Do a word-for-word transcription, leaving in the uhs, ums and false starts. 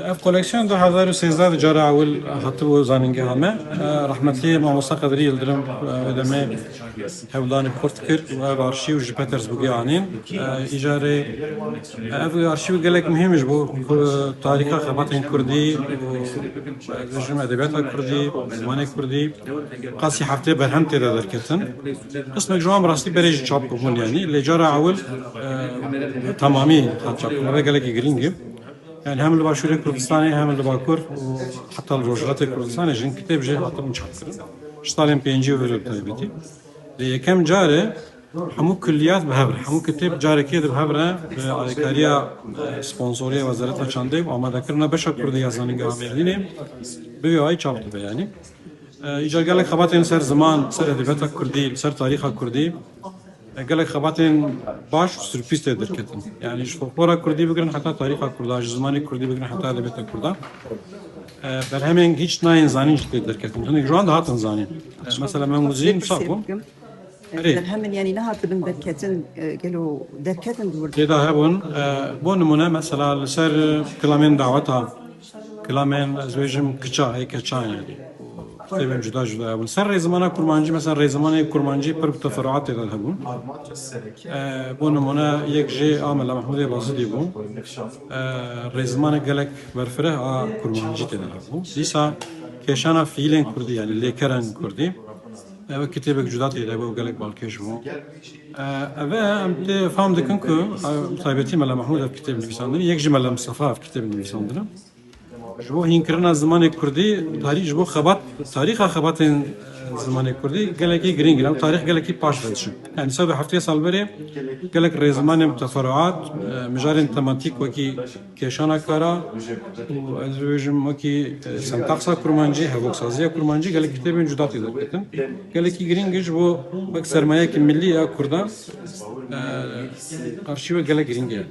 Ev koleksiyon du hezar û sêzdeh de cara ewil hatibû zanîngeha me. E, Rehmetî Mamosta Qedirî Yildirim, e, wê demê hewldanê xurt kir û ev arşîv ji Petersburgê anîn. E, îcarê, e, ev arşîv gelek muhîm ji bo ku tarîxa xebatên kurdî û, e, dibêjim edebiyata kurdî, zimanê kurdî, qasî heftê berhem tê de derketin. Qismek ji wan bi rastî berê jî çap bûbûn, yanî lê cara ewil, e, temamî hat çap kirin. Ev gelekî girîng e. Yani hem li Başûrê Kurdistanê hem li Bakur û heta li Rojhilatê Kurdistanê jin kitêb jê hatibûn çapkirin. Ji salên pêncî û vir bi taybetî. Lê yekem car e hemû kulliyat bi hev re, hemû kitêb carekê di bi hev re bi alîkariya, e, sponsoriya Wezareta Çandê û amadekirina beşa Kurdî ya Zanîngeha Mêrdînê bi vî awayî çap dibe yani. E, îcar gelek xebatên ser ziman, ser edebiyata Kurdî, ser tarîxa Kurdî, e, gelek xebatên baş û sürprîz tê derketin. Yani ji folklora Kurdî bigirin heta tarîxa Kurda, ji zimanê Kurdî bigirin heta edebiyata Kurda. E, berhemên hiç nayên zanîn jî tê derketin. Hinek ji wan de hatin zanîn. E, mesela me muzîn çap bû. Erê. Berhemin yanî nehatibin derketin, e, gelo derketin di wir. Tê de hebûn, e, bo nimûne mesela li ser kilamên daweta, kilamên ez bêjim kiça, ê keçan yani. Kitêbên cuda cuda hebûn. Ser rêzimana kurmancî, mesela rêzimanê kurmancî pir bi teferuat tê de hebûn. E, bo nimûne yek jê a Mela Mehmûdê Bazidî bû. E, rêzimanek gelek berfireh a kurmancî tê de hebû. Dîsa kêşana fiîlên kurdî, yani lêkerên kurdî. Ev kitêbek cuda tê de bû, gelek balkêş bû. E, ev e, em tê fam dikin ku, e, taybetî Mela Mehmûd ev kitêb nivîsandin, yek jî Mela Mistefa ev kitêb nivîsandin. Ji bo hînkirina zimanê kurdî, tarî-, ji bo xebat, tarîxa xebatên, e, zimanê kurdî gelekî girîng in. Ew tarîx gelekî paş ve diçin. Yani sed û heftê sal berê gelek rêzimanên teferuat, e, mijarên tematîk wekî kêşana kara û ez bêjim wekî, e, sentaqsa kurmancî, hevoksaziya kurmancî gelek kitêbên cuda tê derketin. Gelekî girîng e ji bo wek sermayeyekî millî ya kurdan, e, arşîvek gelek girîng e.